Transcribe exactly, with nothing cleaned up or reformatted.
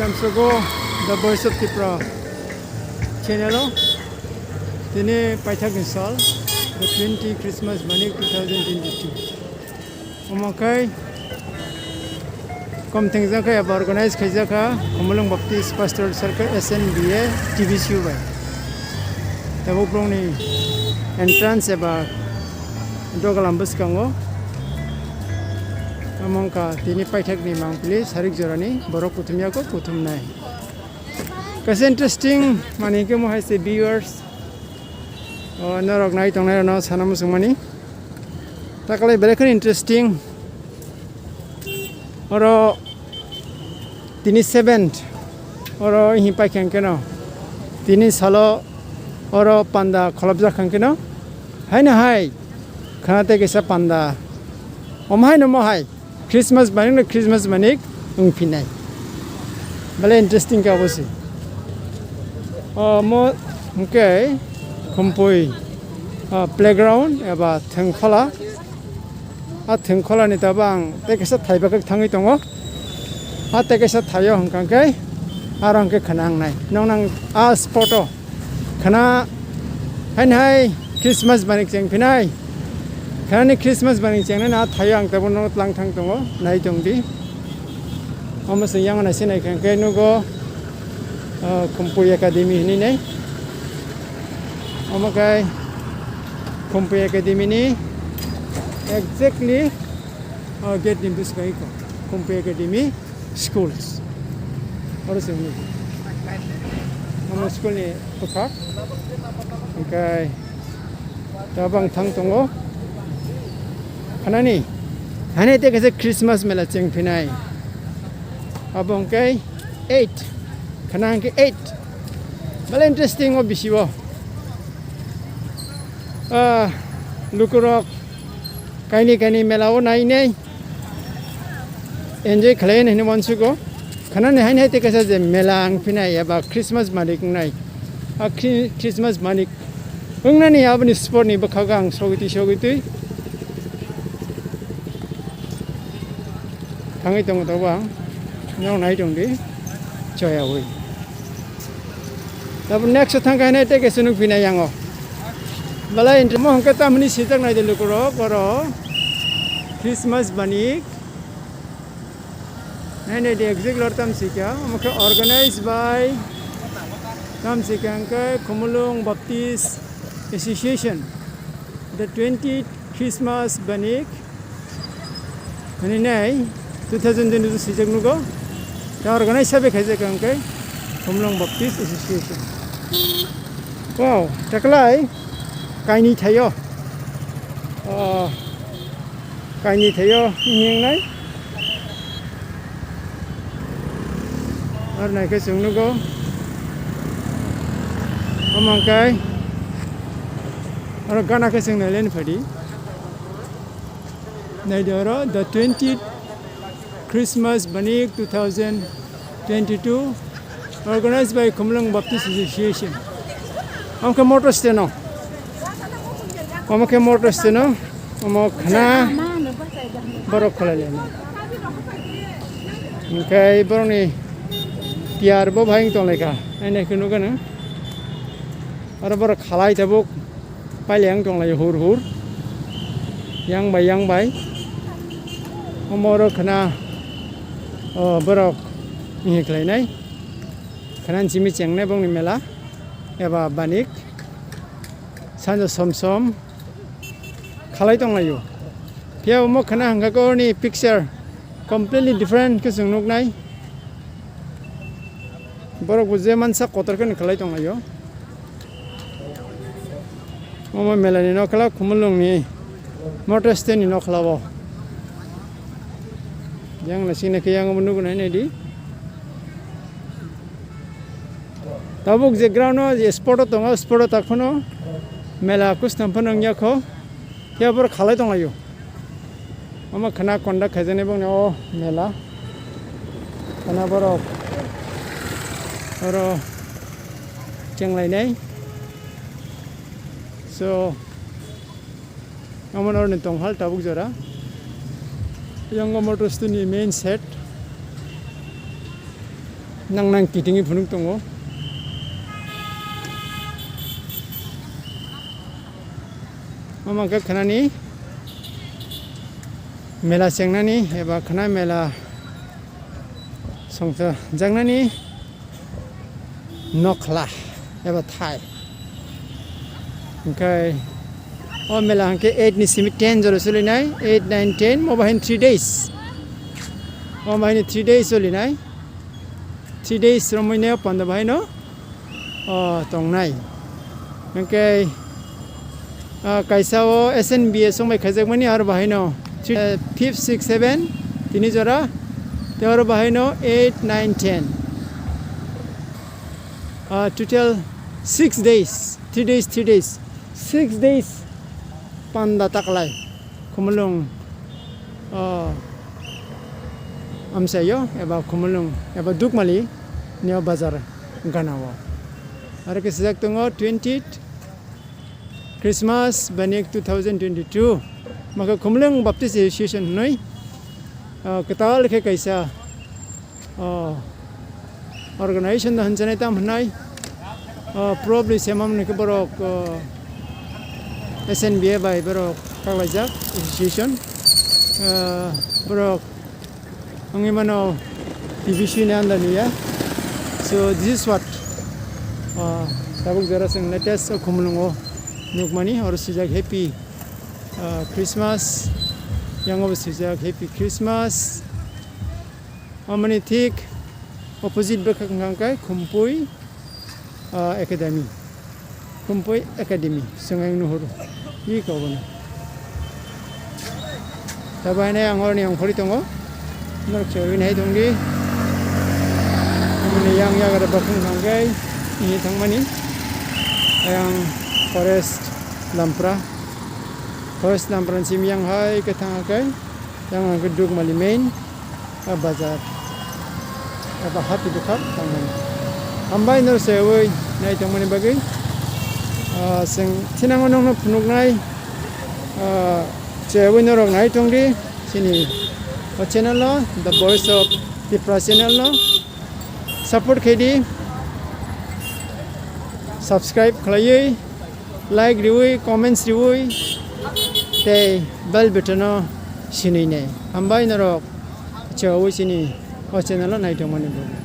Tamsogo The Voice of Tripura channel o tini paithakni sal, the twenty Christmas Manik two thousand twenty-two. Omo khe kom thengjak khe eba organize khaijak kha Khumulwng Baptist Pastoral Circle S N B A T B C U bai. Tabuk borokni entrance eba dogalam bwskango. Omo wngkha tini paithakni mangpili sarik jorani borok kuthum yago kuthumnai. Kaisa interesting manwi khe mo hai se viewers, o norok nai tongnai rokno sana muchungmani. Takalai belai kheno interesting. Oro tini seventh, oro himpai khe hwnkhe no tini salo oro panda kholopjak hwnkhe no haino hai khana tei kaisa panda omo haino mo hai Christmas manik no Christmas manik wng phinai. Belai interesting khe obo se. Omo hwnkhe Khumpui, ah, playground eba thengkhola. A thengkholani tabuk ang tei kaisa thai bagwi thangwi tongo. A tei kaisa thaio hwnkha khe aro hwnkhe khwnangnai. Noknang a spot o khwna haini hai Christmas bani cheng phinai. Khwnani Christmas bani chengnani a thaio ang tabuk no tlang thang tongo. Nai tong di. Omo se yang nai se nai khe nugo, ah, Khumpui Academy hinwi nai. Omo khe Khumpui Academy ni exactly, ah, gate ni bwskango Khumpui Academy schools. Oro se wngwi. Omo school ni bwkhak. Hwnkhe tabuk ang thang tongo. Khwnani? Haino tei kaisa Christmas mela cheng phinai. Abo hwnkhe eight. Khwna hwnkhe eight. Belai interesting o bisi o. Ah, lukurok kaini kaini mela o nainai enjoy khlai hinwi uansugo. Khwnani haino tei kaisa je mela wng phinai eba Christmas manik wngnai. A Khri-, Christmas manik wngnani aboni spot ni bwkhago ang sogwi twi sogwi twi thangwi tongo tabuk ang. Norok nai tong di, choyawi. Tabuk next o thang khe haino tei kaisa nuk phinai yango. Belai omo hwnkhe tamoni sijak nai di lukurok oro Christmas bani. Nai nai di exact lor tam sikha, omo khe organized by tam sikha hwnkhe Khumulwng Baptist Association, the twenty Christmas bani. Ani nai two thousand twenty-two swijak nugo. Ta organize sabe khaijak ang khe Khumulwng Baptist Association. Wow, taklai kaini thaio. Oh, kaini thaio hingnai. Ar nai khe chwng nugo. Amang kai. Aro gana khe chwng nai len phadi. Naidi oro, the twentieth Christmas Banik two thousand twenty-two, organized by Khumulwng Baptist Association. Omo khe motor stand o. Omo khe motor stand o. Omo khna borok kholai lai. Hwnkhe borokni tiyar bo bahai wng tong lai kha. Ani khe nugano. Aro borok khalai tabuk. Paileng tong lai hur hur. Yang bai, yang bai. Omo oro khna, o, borok mihi khlai nai. Khna simi cheng nai bongni mela. Eba banik. Sanjo som som. Khalai tong lai o. Phiya omo khna hwnkha khe oroni picture completely different khe chwng nuk nai. Borok bo je mansa kotor khe ni khlai tong lai o. Omo mela ni nokla Khumulwng ni motor stand ni nokla o. Yang na sini khe yang omo nugo nai nai di. Tabuk je ground o je spot o tongo, spot o tak phano mela kustam phano wngya kho. Phiya borok khalai tong lai o. Omo khna conduct khaijaknai bongni o mela. Khna borok oro chenglainai. So, omo noroni tonghal tabuk jora. Yang motor stand ni main shed. Nang nang kitingwi phunuk tongo. Omo khe khnani mela chengnani eba khna mela songcha jaknani nokhla eba thai. Hwnkhe o mela hwnkhe eight ni simi ten jora solinai, eight, nine, ten, mo bahai three days. Mo bahai three days solinai. Three days romwi ne panda bahai no, o, tongnai. Hwnkhe, ah, kaisa o S N B A songbai khaijakmani aro bahai no three, eh, fifth, sixth, seven, tini jora, te aro bahai no eight, nine, ten. Ah, total six days, three days, three days, six days panda taklai. Khumulwng, o, amchaio eba Khumulwng eba Dukmali neo bazar ganao. Aro khe sijak tongo twentieth Christmas banik two thousand twenty-two. Maka Khumulwng Baptist Association hwnwi, o, kwtal khe kaisa, o, organization da hwnjanai tam hwnai, o, probably se mamni khe borok, o, S N B A bai borok kaklaijak association, o, borok wngwi mano T B C ni under ni ya. So this is what, o, tabuk jora chwng latest o Khumulwngo nukmani, oro swijak happy, o, Christmas, yango bo swijak happy Christmas. Amoni thik opposite bwkhak hwnkha khe Khumpui, ah, Academy. Khumpui Academy, chwng ang nuhuru. I kok bono. Tabuk haino ang oroni ongkhorwi tongo. Norok chewui nai tongdi. Amoni yang yagra bwkhak hwnkha khe ini thangmani. Ayang forest lampra. Forest lampra ni simi yang hai khe thang khe. Yang ang khe Dukmali main. Ah, bazar eba hati bwkhak tangmani. Hambai norok chayui nai tongmani bagwi. Ah, chwng thinango nokno phunuknai, ah, chayui norok nai tongdi chini o channel no, The Voice of Tipra channel no support khaidi, subscribe khlaiwi, like riwi, comments riwi, tei bell button no sinui nai. Hambai norok. Chewui chini o channel o naitongmani bagwi.